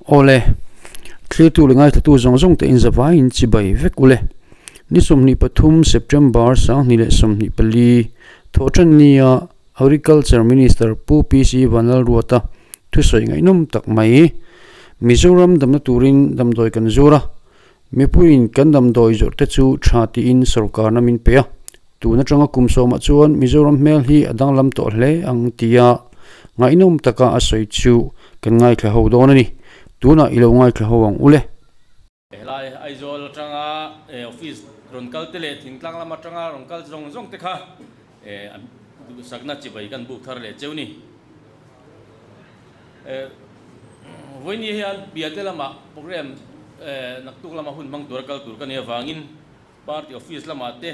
Awle, thlirtu leh ngaithlatu zawng zawng te in zavaiin chibai vek ule. Ni 23 September 2024 thawhṭan nia Agriculture Minister Pu PC Vanlalruata thusawi ngaihnawm tak mai. Mizoram damna turin damdawi kan zur a, mipuiin kan damdawi zawrh te chu tha tiin sorkarna min pe a. Tun atanga kum sawmah chuan Mizoram hmel hi a danglam tawh hle ang tia ngaihnawm taka a sawi chu kan ngaithla ho dawn a ni. Tunah i lo ngaithla ho ang ule. Helai Aizawl atanga office rawn kal te leh thingtlang lam atanga rawn kal zawng zawng te kha duhsakna chibai kan buk thar leh cheu ni. Vawiini hian Biate lamah program naktuk lama hun hmang tura kal tur ka nih avangin party office lamah te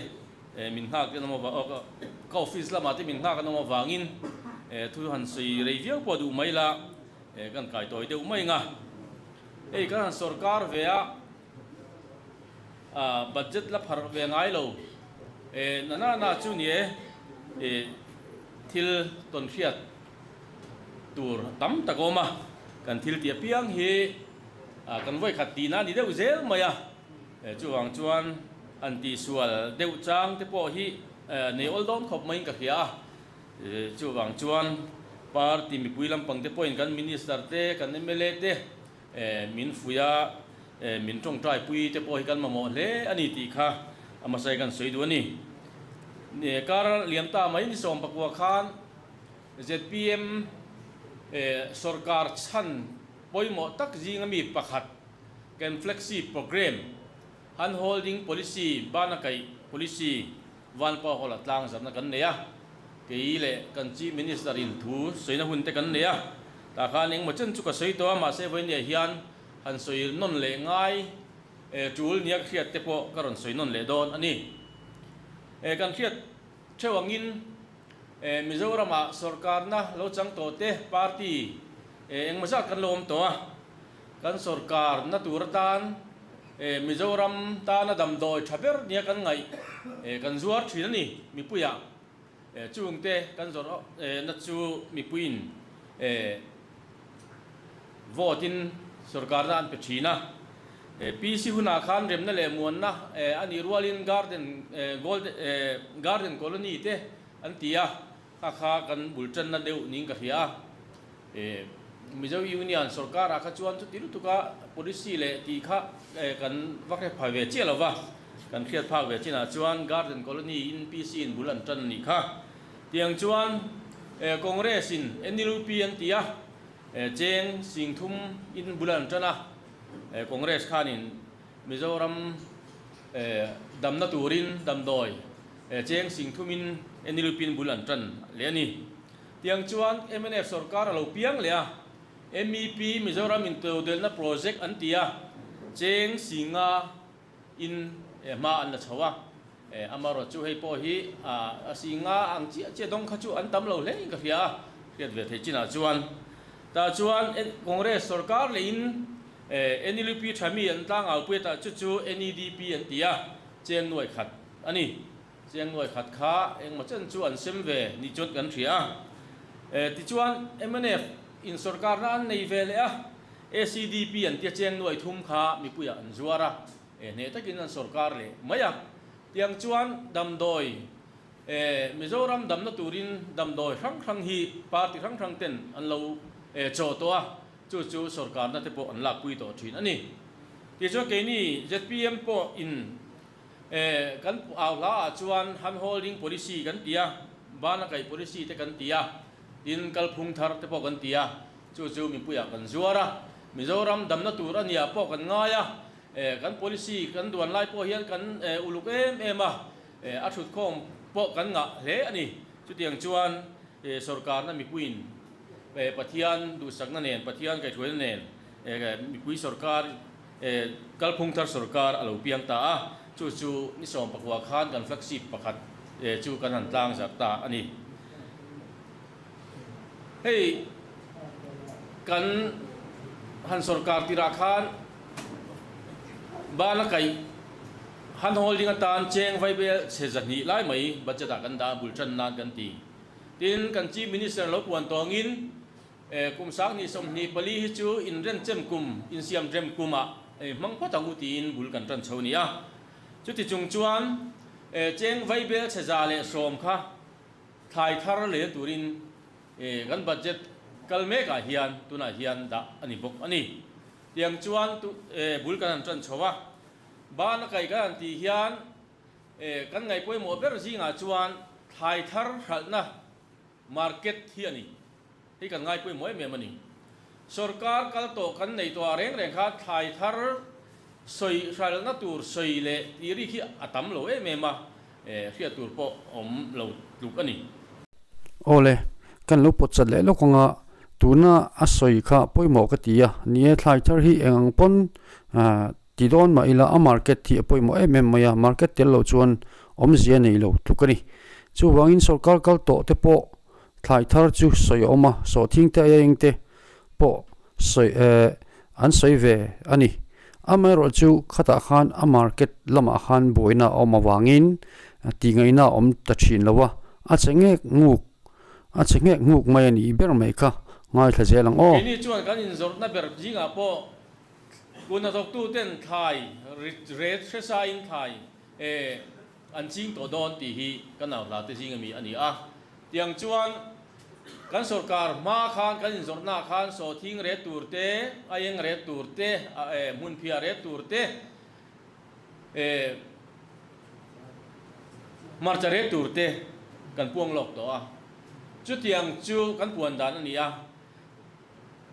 min nghak te an awm avang ka office lamah te min nghak an awm avangin thu han sawi rei viau pawh duh mai la kan kai tawi deuh mai ang a. Hei kan han sorkar ve a, budget la pharh ve ngai lo. Na na na chu ni e, thil tawn hriat tur tam tak a awm a, kan thil tih apiang hi kan vawikhat tihna a ni deuh zel mai a, chuvang chuan han tihsual deuh chang te pawh hi nei awl dawn khawp maiin ka hria a. Chuvang chuan party mipui lampang te pawhin kan minister te, kan mla te min fuih a, min tawngtai pui te pawh hi kan mamawh hle a ni tih kha a hmasa hi kan sawi duh a ni. Kar liam ta mai ni 19 khan zpm sorkar chhan pawimawh tak zinga mi pakhat kan flexi programme hand holding policy bana kaih policy Vanpa Hall-a tlang zarhna kan nei a, kei leh kan Chief Minister in thu sawina hun te kan nei a, tah khan engmaw chen chu ka sawi tawh a, mahse vawinia hian han sawi nawn leh ngai tul nia ka hriat te pawh ka rawn sawi nawn leh dawn a ni. Kan hriat theuh angin Mizoramah sorkarna lo chang tawh te party engmaw zat kan lo awm tawh a, kan sorkarna tur atan Mizoram tana damdawi tha ber nia kan ngaih kan zuar thin a ni mipuiah. Chungte kan zawrh na chu mipuiin vote in sorkarna an pe thin a. PC hunah khan remna leh muanna a nih rualin garden gold garden colony te an ti a, kha kha kan bul tanna deuh niin ka hria a. Mizo Union sorkarah kha chuan chuti lutuka policy leh tih kha kan va hre phai ve chiah lo va, kan hriat phak ve chinah chuan Garden Colony in PC in bul an tan a nih kha. Tiang chuan Congress in NLUP an ti a, cheng singthum in bul an tan a, Congress khanin Mizoram damna turin damdawi cheng singthum in NLUP in bul an tan leh a ni. Tiang chuan mnf sorkar a lo piang leh a, MEP Mizoram intodelhna project an ti a, cheng singa in hma an la chho a, amarawh chu hei pawh hi a singa ang chiah chiah dawng kha chu an tam lo hle in ka hria a, hriat ve theih chinah chuan. Tah chuan Congress sorkar leh in NLUP tha mi an tlangau pui a, tah chu chu NEDP an ti a, cheng nuai khat a ni. Chiang nuai khat kha engmaw chen chu an sem ve ni chuan kan hria a. Tichuan mnf in sorkarna an nei ve leh a, ACDP an tia chiang nuai thum kha mipuiah an zuar a, hneh takin an sorkar leh mai a. Tiang chuan damdawi, Mizoram damna turin damdawi hrang hrang hi party hrang hrang ten an lo chaw tawh a, chu chu sorkarna te pawh an lakpui tawh thin a ni. Tichuan keini zpm pawh in Kan au hla ah chuan hand holding policy kan ti a, bana kaih policy te kan ti a, tin kalphung thar te pawh kan ti a, chu chu mipuiah kan zuar a, Mizoram damna tur a nia pawh kan ngai a, kan policy kan duan lai pawh hian kan uluk em em a, a thutkhawm pawh kan ngah hle a ni. Chutiang chuan sorkarna mipuiin Pathian duhsakna nen, Pathian kaihhruaina nen mipui sorkar, Kalphung thar sorkar a lo piang ta a, chu chu ni 19 khan kan flagship pakhat chu kan han tlang zarh ta a ni. Hei kan han sorkar tirah khan bana kaih hand holding atan cheng vaibel chhe 200 lai mai budget ah kan dah a, bul tan nan kan ti. Tin, kan Chief Minister lo puan tawngin. Kum 2024 hi chu inrenchem kum, insiamrem kumah hmang phawt ang u tiin bul kan tan chho a ni a. Chuti chung chuan cheng vaibel chhe 110 kha thlai thar lel turin kan budget kal mekah hian tunah hian dah a ni bawk a ni. Tiang chuan bul kan han tan chho a, ban a kai kan han tih hian kan ngaihpawimawh ber zingah chuan thlai thar hralhna market hi a ni. Hei kan ngaipawimawh em em a ni. Sorkar kal tawh kan nei tawh ah reng reng kha thlai thar sawi hralhna tur sawi leh tih rik hi a tam lo em em a, hriat tur pawh awm lo tluk a ni. Awle, kan lo pawt chat leh lawk anga tuna a sawi kha pawimawh ka ti a, ni e thlai thar hi eng ang pawn ti dawn mah ila a market hi a pawimawh em em mai a, market tel loh chuan awmzia nei lo tluk a ni. Chuvangin sorkar kal tawh te pawh Thlai thar chu sawi a awm a, sawhthing te aia eng te pawh sawi eh an sawi ve a ni. Amaherawh chu khatah khan a market lamah khan buaina a awm avangin tihngaihna a awm ta thin lo a, a che ngek nguk a che ngek nguk mai a nih ber mai kha ngaithla zel ang aw. Keini chuan kan inzawrhna ber zingah pawh kun hnathawktuten thlai ret hresain thlai eh An ching tawh dawn tih hi ka nau hla te zing ami a ni a. Tiang chuan kan sorkar hma khan kan inzawrhna ah khan sawthing ret tur te, aieng ret tur te, hmunphiah ret tur te, hmarcha ret tur te kan puang lawk tawh a. Chutiang chu kan puan dan a ni a.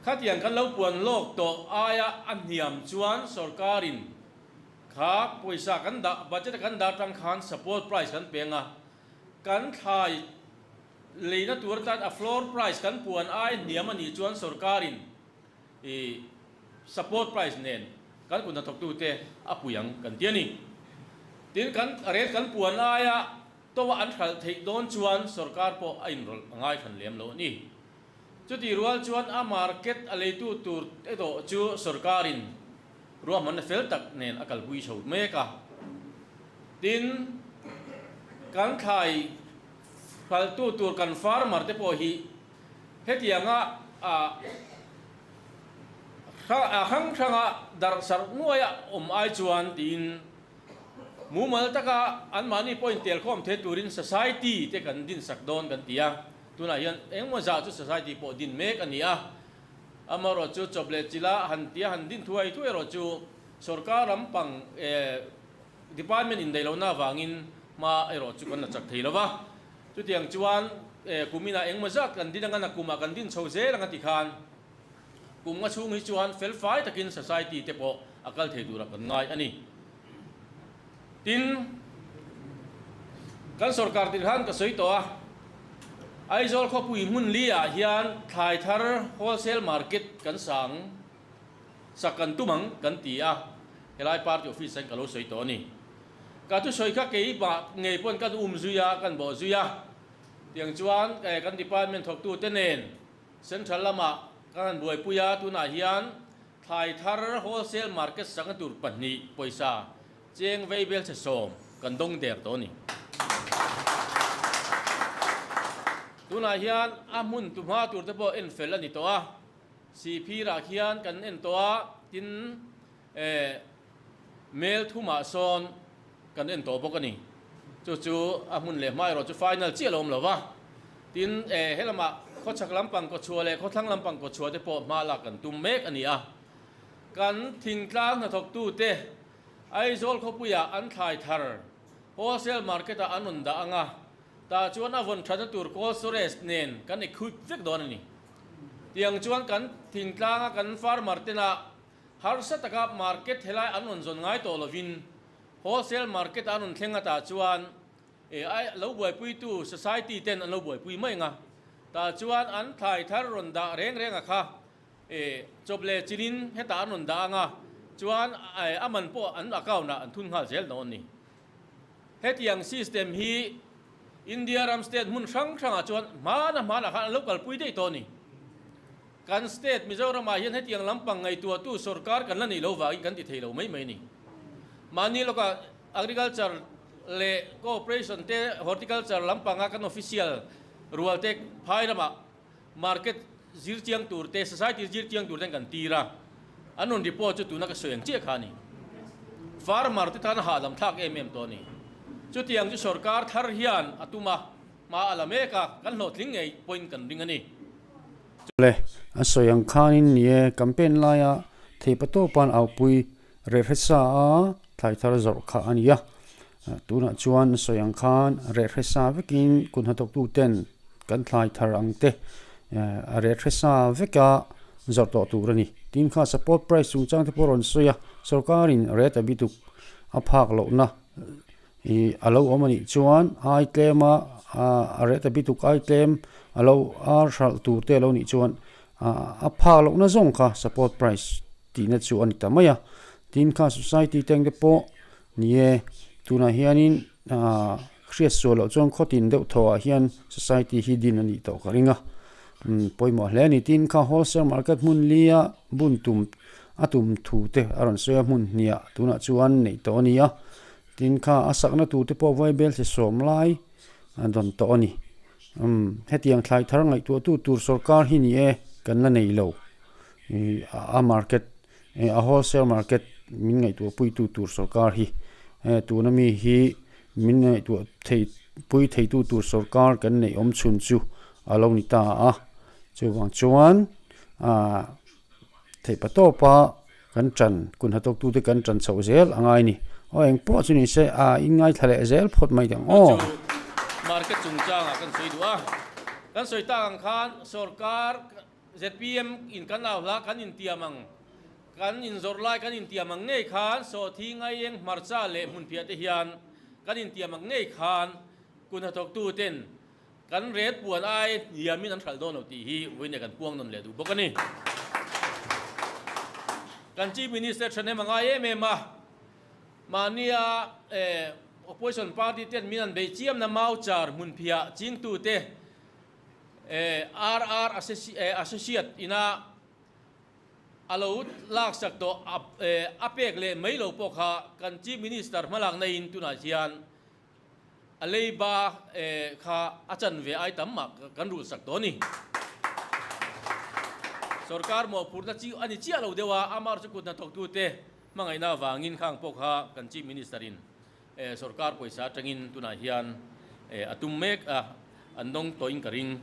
Khatiang kan lo puan lawk tawh aia a hniam chuan sorkarin Kha pawisa kan dah, budget a kan dah atang khan support price kan peng a, kan thlai leina tur atan a floor price kan puan ai hniam a nih chuan sorkarin i support price nen kan kut hnathawktute a pui ang kan ti a ni. Tin, kan rate kan puan aia to a an hralh theih dawn chuan sorkar pawh a inrawlh a ngai hran lem lo a ni. Chutih rual chuan a market a leitu tur erawh chu sorkarin Ruahmanna fel tak nen a kalpui chho mek a. Tin, kan thlai hralhtu tur kan farmer te pawh hi hetianga a hrang hranga darh sarh nuaia awm ai chuan tiin mumal taka anmahni pawhin telkhawm thei turin society te kan dinsak dawn kan ti a. Tunah hian engmaw zah chu society pawh din mek a ni a. Amaherawh chu chawp leh chila han tia han din thuai thuai erawh chu sorkar lampang department indaih lohna avangin hma erawh chu kan la chak thei lo va. Chutiang chuan kuminah engmaw zat kan din anga nakumah kan din chho zel anga tikhan kum nga chhung hi chuan fel fai takin society te pawh a kal thei turah kan ngai a ni. Tin, kan sorkar tir khan ka sawi tawh a, Aizawl khawpui hmun li ah hian thlai thar wholesale market kan sang sak kan tum ang kan ti a, helai party office ah hian ka lo sawi tawh a ni. Ka thusawi kha keimah ngei pawn kan um zui a, kan bawh zui a, tiang chuan kan department thawktute nen central lamah kan han buaipui a, tunah hian Thlai thar wholesale market sanga tur pahnih pawisa cheng vei bel chhe sawm kan dawng der tawh a ni. Tunah hian a hmun tu hma tur te pawh en fel a ni tawh a, Sihphirah khian kan en tawh a, tin mel thumah sawn kan en tawh bawk a ni. Chu chu a hmun leh hma erawh chu final chiah lo awm lo va. Tin, helamah khawchhak lampang kawchhuah leh khawthlang lampang kawchhuah te pawh hma lak kan tum mek a ni a. Kan thingtlang hnathawktute Aizawl khawpuiah an thlai thar wholesale market-ah an rawn dah ang a, tah chuan a vawn thatna tur cold storage nen kan equip vek dawn a ni. Tiang chuan kan thingtlanga kan farmer tena harsa taka market helai an rawn zawn ngai tawh lovin Wholesale market a rawn thleng atah chuan ai lo buaipuitu society ten an lo buaipui mai ang a, tah chuan an thlai thar rawn dah reng reng a kha chawp leh chilin hetah an rawn dah ang a, chuan a man pawh an account ah an thun nghal zel dawn a ni. Hetiang system hi India ram state hmun hrang hrangah chuan hmana hmanah khan an lo kalpui daih tawh a ni. Kan state Mizoramah hian hetiang lampang ngaihtuahtu sorkar kan la neih lo vangin kan ti thei lo mai mai a ni. Mahni lawkah Agriculture leh Cooperation te Horticulture lampanga kan official rual te phai ramah market zir chiang tur te, society zir chiang tur ten kan tir a, an rawn report chu tuna ka sawi ang chiah kha a ni. Farmer te tan a hahdam thlak em em tawh a ni. Chutiang chu sorkar thar hian a tum a, hma a la mek a, kan hlawhtling ngei pawhin kan ring a ni. Le, a sawi ang khanin ni e, campaign laia theihpatawpa'n aupui reh hre sa a thlai thar zawrh kha a ni a. Tunah chuan sawi ang khan reh hre sa vekin kut hnathawktu ten kan thlai thar ang te a reh hre sa veka zawrh tawh tur a ni. Tin kha support price chungchang te pawh a rawn sawi a, sorkarin rate a bituk a phak lohna ih a lo awm a nih chuan ai tlema a rate a bituk ai tlem a lo a hralh tur te a lo nih chuan a phak lohna zawng kha support price tihna chu a ni ta mai a. Tin kha society te ang te pawh Ni e, tunah hianin aah hriat sual loh chuan khawtin deuh thawhah hian society hi din a nih tawh ka ring a, umm pawimawh hle a ni. Tin, kha wholesale market hmun lia bun tum a tum thu te a rawn sawi a, hmun hniah tunah chuan neih tawh a ni a. Tin, kha a sakna tur te pawh vaibel se sawm lai a dawn tawh a ni. Umm hetiang thlai thar ngaihtuahtu tur sorkar hi ni e, kan la nei lo. Ih a market A wholesale market min ngaihtuah puitu tur sorkar hi tuna mi hi min ngaihtuah thei pui theitu tur sorkar kan neih awm chhun chu a lo ni ta a, chuvang chuan ah theih patawpa kan tan kun hnathawktute kan tan chhoh zel a ngai a ni. Aw engpawh chu ni se a inngaithla leh zel phawt mai ang aw. Market chungchangah kan sawi duh a, kan sawi tak ang khan sorkar Zpm in kan au hla kan intiam ang, kan inzawrh lai kan intiam ang ngei khan Sawhthi Ngaieng hmarcha leh hmunphiah te hian kan intiam ang ngei khan kun hnathawktu ten kan ret puan ai hniamin an hralh dawn lo tih hi vawiin kan puang nawn leh duh bawk a ni. Kan Chief Minister thahnem a ngai em em a, mahnia Opposition party ten min an bei chiamna Mauchar hmunphiah chingtute RR Associate ina a lo laksak tawh a pek leh mai lo pawh kha kan Chief Minister hmalakna in tunah hian a leiba kha a chan ve ai tam mah kan rulhsak tawh a ni. Sorkar mawhphurhna chi a ni chiah lo deuh a, amah chu kut hnathawktute hmangaihna avangin khang pawh kha kan Chief Minister in Sorkar pawisa atangin tunah hian a tum mek a, an dawng tawhin ka ring.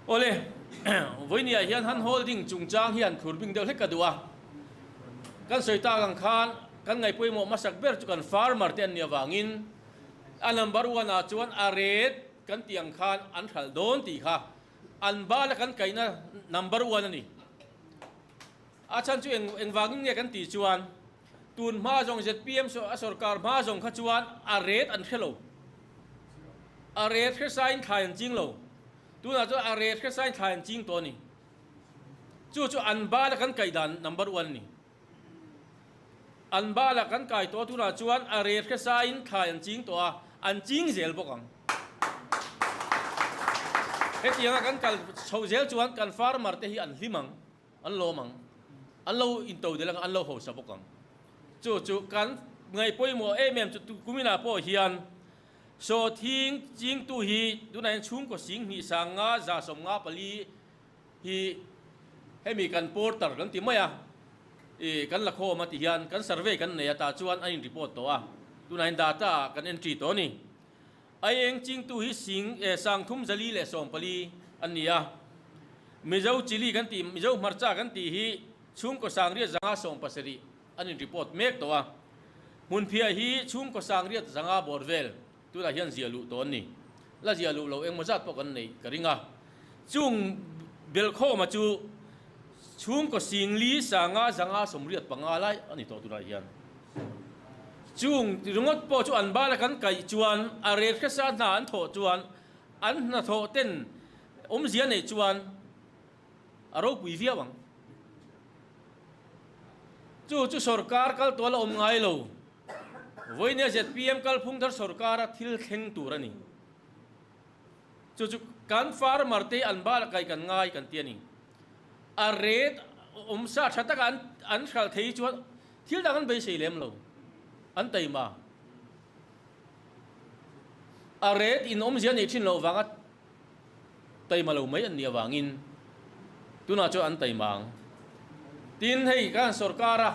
Awle, vawinia hian hand holding chungchang hian thlur bing deuh hlek ka duh a. Kan sawi tak ang khan kan ngaihpawimawh hmasak ber chu kan farmer te an nih avangin a number one ah chuan a rate kan tih ang khan an hralh dawn tih kha an bala kan kaihna number one a ni. A chhan chu engvangin nge kan tih chuan Tun hma zawng zpm a sorkar hma zawng kha chuan a ret an hre lo. A ret hre sain thlai an ching lo. Tunah chuan a ret hre sain thlai an ching tawh a ni. Chu chu an bala kan kaih dan number one a ni. An bala kan kai tawh a tunah chuan a ret hre sain thlai an ching tawh a, an ching zel bawk ang. Hetianga kan kal chhoh zel chuan kan farmer te hi an hlim ang. An lawm ang. An lo intodelh ang a, an lo hausa bawk ang. Chu chu kan ngaih pawimawh em em chu kuminah pawh hian Sawthing chingtu hi tunah hian chhungkaw sing hnih sang nga za sawm nga pali hi hemi kan porter kan ti mai a, ih kan la khawm a ti hian kan survey kan nei a tah chuan a in report tawh a, tunah hian data ah kan entry tawh a ni. Aieng chingtu hi sing sang thum zali leh sawm pali an ni a. Mizo chili kan tih, Mizo hmarcha kan tih hi chhungkaw sangriat zanga sawm pasarih an in report mek tawh a. Hmunphiah hi chhungkaw sangriat zanga bawr vel tunah hian zia luh tawh an ni. La zia luh lo engmaw zat pawh kan neih ka ring a. Chung belkhawma chu chhungkaw singli sanga zanga sawmriat panga lai a ni tawh tunah hian. Chung ringawt pawh chu an bala kan kaih chuan a rel hresa hna an thawh chuan an hnathawh ten awmzia neih chuan a ropui viau ang. Chu chu sorkar kal tual a awm ngai lo. Vawinia zpm kalphung thar sorkara thil thleng tur a ni. Chu chu kan farmer te an bala kaih kan ngai kan ti a ni. A rate awmsa tha taka an hralh thei chuan Thil dang an beisei lem lo, an taima. A ret in awmzia neih thin loh vanga Taima lo mai an nih avangin tunah chuan an taima ang. Tin, hei kan sorkara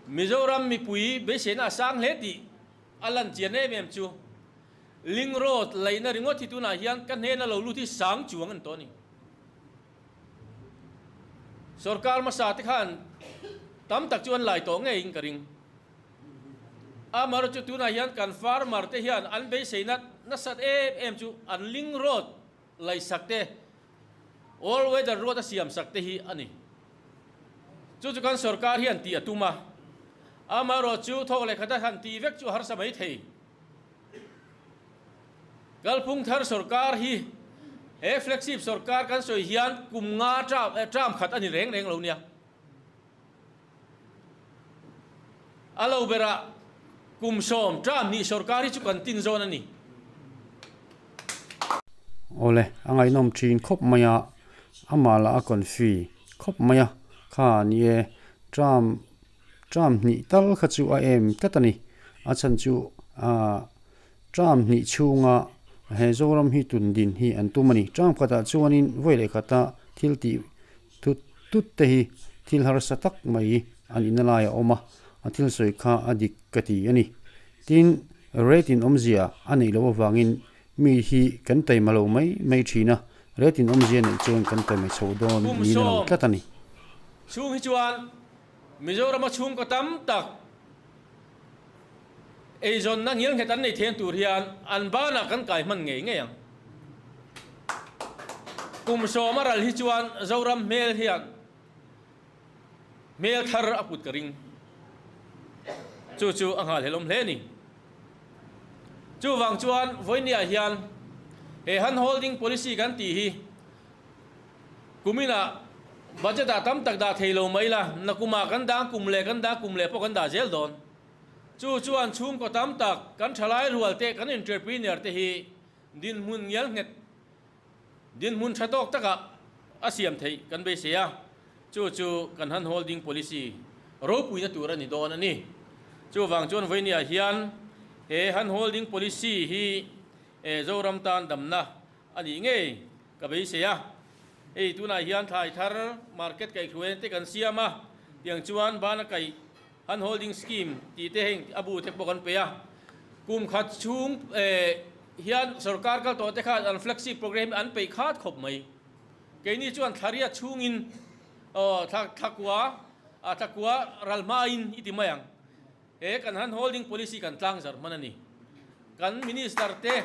Mizoram mipui beiseina a sang hle tih a lan chian em em chu Ling Road laihna ringawt hi tunah hian ka hnena lo lut hi sang chuang an tawh a ni. Sorkar hmasa te khan tam tak chu an lai tawh ngeiin ka ring. Amaherawhchu tunah hian kan farmer te hian an beiseina nasat em em chu an ling road laihsak te, all weather road a siamsak te hi a ni. Chu chu kan sorkar hian tih a tum a, amaherawhchu thawk leh khata han tih vek chu a harsa mai thei. Kalphung thar sorkar hi he flagship sorkar kan sawi hian kum nga term khat a ni reng reng lo nia. A lo berah kum 10 term hnih sorkar hi chu kan tin zawn a ni. Awle, a ngaihnawm thin khawp mai a, amah lah a confi khawp mai a, kha ni e, term term hnih tal kha chu a em tlat a ni, a chhan chu ah term hnih chhunga he Zoram hi tun din hi an tum a ni, term khatah chuanin vawi leh khata thil tih Tut tut te hi thil harsa tak mai an inna lai a awm a, a thil sawi kha a dik ka ti a ni. Tin, rate in awmzia a neih loh avangin mi hi kan taima lo mai mai thin a, rate in awmzia neih chuan kan taima chho dawn Kum niin a lang 10 tlat a ni. chhung hi chuan Mizorama chhungkaw tam tak eizawnna ngilnghet an nei then tur hian an banah kan kai hman ngei ngei ang. Kum 10 a ral hi chuan Zoram hmel hian hmel thar a put ka ring. Chu chu a nghalhelawm hle a ni. Chuvang chuan vawinia hian he hand holding policy kan tih hi Kuminah budget ah tam tak dah thei lo mai la, nakumah kan dang kum leh kan dang kum leh pawh kan dah zel dawn. Chu chuan chhungkaw tam tak kan thalai rual te, kan entrepreneur te hi dinhmun ngial nghet, dinhmun tha tawk takah a siam theih kan beisei a, chu chu kan hand holding policy ropuina tur a ni dawn a ni. Chuvang chuan vawinia hian he hand holding policy hi Zoram tan damna A nih ngei ka beisei a, hei tunah hian thlai thar market kaihhruaina te kan siam a, tiang chuan bana kaih hand holding scheme tih te heng a bu te pawh kan pe a. Kum khat chhung hian sorkar kal tawh te khan an flagship program hi an peih khat khawp mai. Keini chuan thlaria chhungin aw thlakua thlakua ral hmain i ti mai ang. He kan hand holding policy kan tlangzar hman a ni. Kan Minister te,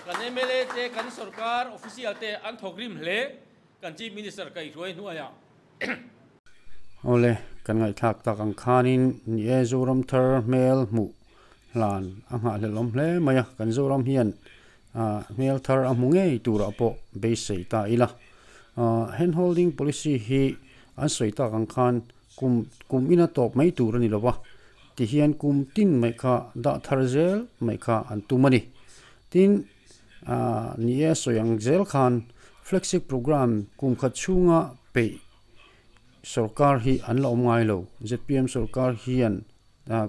kan mla te, kan sorkar official te an thawk rim hle, kan Chief Minister kaihhruai hnuaiah. Awle, kan ngaihthlak tak ang khanin ni e Zoram thar hmel hmuh hlan a nghahhlelh awm hle mai a, kan Zoram hian hmel thar a hmu ngei turah pawh beisei ta ila. Hand holding policy hi an sawi tak ang khan Kum kum ina tawp mai tur a ni lo va, tihian kum tin mai kha dah thar zel mai kha an tum a ni. Tin, aah ni e sawi ang zel khan flagship program kum khat chhunga peih sorkar hi an la awm ngai lo. Zpm sorkar hian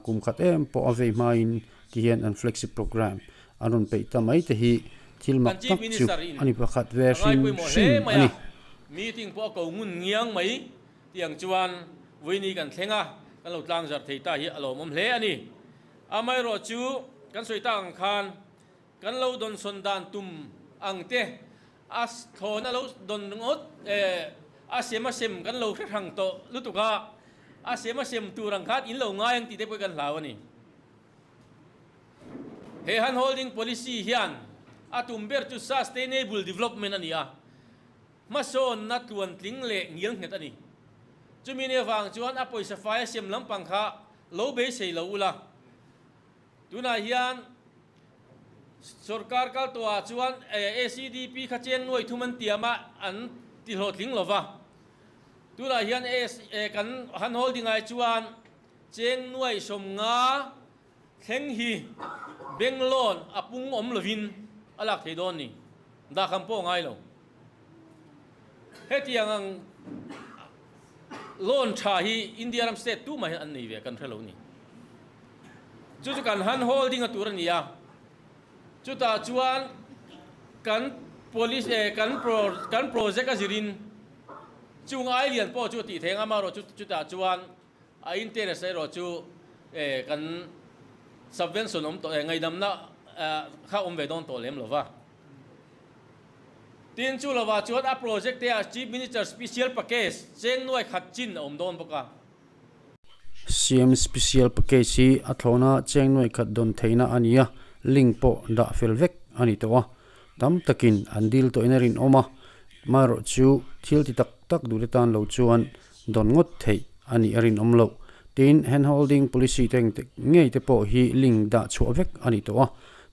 kum khat em pawh a vei hmain tihian an flagship program an rawn peih ta mai te hi thil Kan mak Chief tak chu Minister in a ni pakhat ve a hrim ngaipawimawh hle hrim mai a a, ni. meeting pawh a ko ngun ngiang mai. Tiang chuan Vuini kan thleng a, kan lo tlang zarh thei ta hi a lawmawm hle a ni. Amaherawh chu kan sawi tak ang khan kan lo dawnsawn dan tum ang te, a thlawn a lo dawn ringawt a sem a sem kan lo hre hrang tawh lutuk a, a sem a sem tur ang khan in lo ngai ang tih te pawh hi kan hlau a ni. He hand holding policy hian a tum ber chu sustainable development a ni a. Hmasawnna tluantling leh ngil nghet a ni. Chumi ni avang chuan a pawisa fai a siam lampang kha lo beisei lo ula. Tunah hian sorkar kal tawhah chuan ACDP kha cheng nuai thum an tiam a, an ti hlawhtling lo va. Tunah hian kan han holding ai chuan cheng nuai 50 thleng hi bank loan a pung awm lovin a lak thei dawn ni. Dahkham pawh a ngai lo. Hetiang ang loan tha hi India ram state tumah hian an nei ve kan hre lo ni. Chu chu kan hand holding a tur a ni a. Chutah chuan kan Police kan pro kan project a zirin chung ai lian pawh chu tih theih ang amaherawh chu chutah chuan a interest erawh chu kan subvention awm tawh ngaihdamna kha awm ve dawn tawh lem lo va. Tin chu lovah chuan a project te ah Chief Minister Special Package cheng nuai khat chin a awm dawn bawk a. CM Special Package hi a thlawhna cheng nuai khat dawn theihna a ni a, link pawh dah fel vek a ni tawh a. Tam takin an dil tawhin a rinawm a, amaherawh chu thil ti tak tak duhte tan lo chuan dawn ngawt theih a nih a rinawm loh. Tin, hand holding policy te engtik ngei te pawh hi link dah chhuah vek a ni tawh a,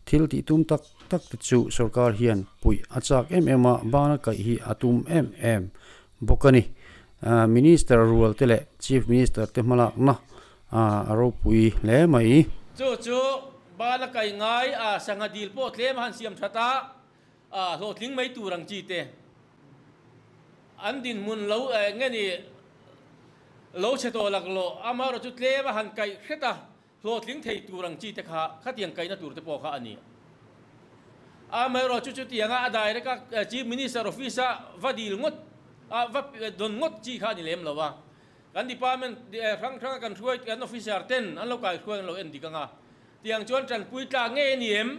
thil tih tum tak tak te chu sorkar hian puih a chak em em a, bana kaih hi a tum em em bawk a ni. Minister rual te leh Chief Minister te hmalakna a ropui hle mai. Chu chu bana kaih ngai a sangha dil pawh tlem a han siam that a, hlawhtling mai tur ang chi te an dinhmun lo nge ni lo chhe tawh lak lawh amaherawh chu tlem a han kaih hret a, hlawhtling thei tur ang chi te kha khatiang kaihna tur te pawh kha a ni. Amaherawh chu chutianga a direct a Chief Minister office a va dil ngawt a va dawn ngawt chi kha a ni lem lo a, kan department hrang hranga kan hruai kan officer ten an lo kaihruai an lo en dik ang a, Tiang chuan tanpui tlak ngei a ni em?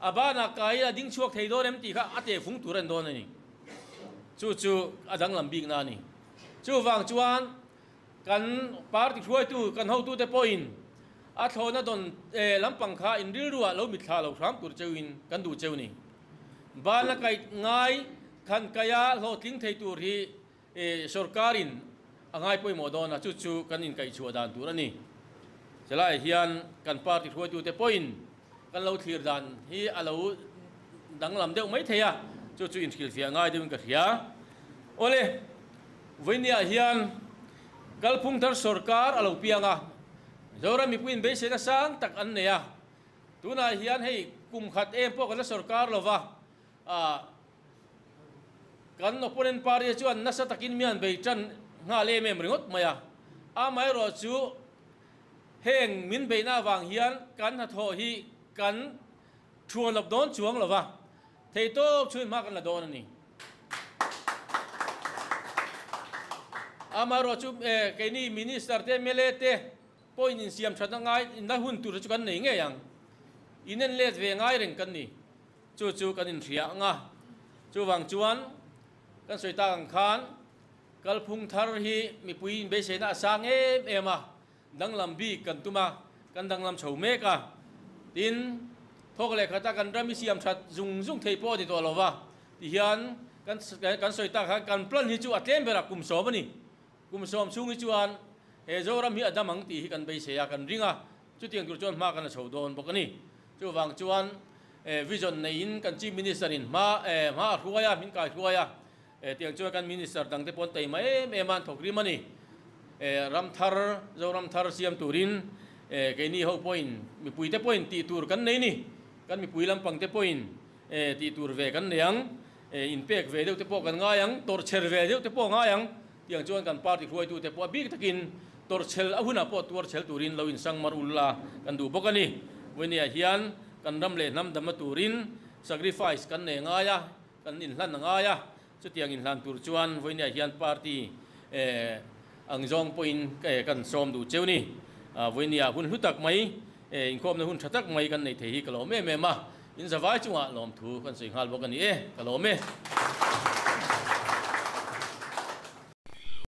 A banah kai a ding chhuak thei dawn em tih kha a tehfung tur a ni dawn a ni. Chu chu a danglam bikna a ni. Chuvang chuan kan party hruaitu, kan hotute pawhin a thlawhna dawn lampang kha in rilruah lo mitthla lo hram tur cheuin kan duh cheu ni. Bana kaih ngai khan kaia hlawhtling thei tur hi Sorkarin a ngai pawimawh dawn a, chu chu kan inkaihchhuah dan tur a ni. Chelaiah hian kan party hruaitute pawhin kan lo thlir dan hi a lo danglam deuh mai thei a, chu chu inhrilhfiah ngai deuhin ka hria. Awle, vawinia hian kalphung thar sorkar a lo piang a, Zoram mipuiin beiseina sang tak an nei a, tunah hian hei kum khat em pawh kan la sorkar lova, Kan opponent party chuan nasa takin mi an bei tan nghal em em ringawt mai a, amaherawh chu heng min beihna avang hian kan hnathawh hi kan thuan lawp dawn chuang lo va, theihtawp chhuin hma kan la dawn a ni. Amaherawh chu keini minister te, mla te pawhin insiam thatna ngai na hun tur chu kan nei ngei ang, inen let ve ngai reng kan ni. Chu chu kan inhria ang a, chuvang chuan kan sawi tak ang khan kalphung thar hi mipui inbeiseina a sang em em a, danglam bik kan tum a, kan danglam chho mek a. Tin, thawk leh khata kan ram i siam that zung zung thei pawh a ni tawh lo va, tihian kan kan sawi tak khan kan plan hi chu a tlem berah kum sawm a ni. Kum sawm chhung hi chuan he Zoram hi a dam ang tih hi kan beisei a, kan ring a, chutiang tur chuan hma kan la chho dawn bawk a ni. Chuvang chuan vision neiin kan Chief Minister in hma hma a hruai a, min kai hruai a, tiang chuan kan Minister dang te pawh an taima em em a, an thawk rim a ni. Ram thar, Zoram thar siam turin keini ho pawhin mipui te pawhin tih tur kan nei ni. Kan mipui lampang te pawhin tih tur ve kan nei ang, inpek ve deuh te pawh kan ngai ang, tawrhchher ve deuh te pawh ngai ang. Tiang chuan kan party hruaitute pawh a bik takin tawrhchhel a hunah pawh tuarchhel turin lo insang mar ul la kan duh bawk a ni. Vawinia hian kan ram leh hnam damna turin sacrifice kan nei ngai a, kan inhlan a ngai a, chutiang inhlan tur chuan vawinia hian party ang zawng pawhin kan sawm duh cheu ni. Vawinia hun hlu tak mai, inkhawmna hun tha tak mai kan nei thei hi ka lawm em em a, in zavai chungah lawmthu kan sawi nghal bawk a ni e, ka lawm e.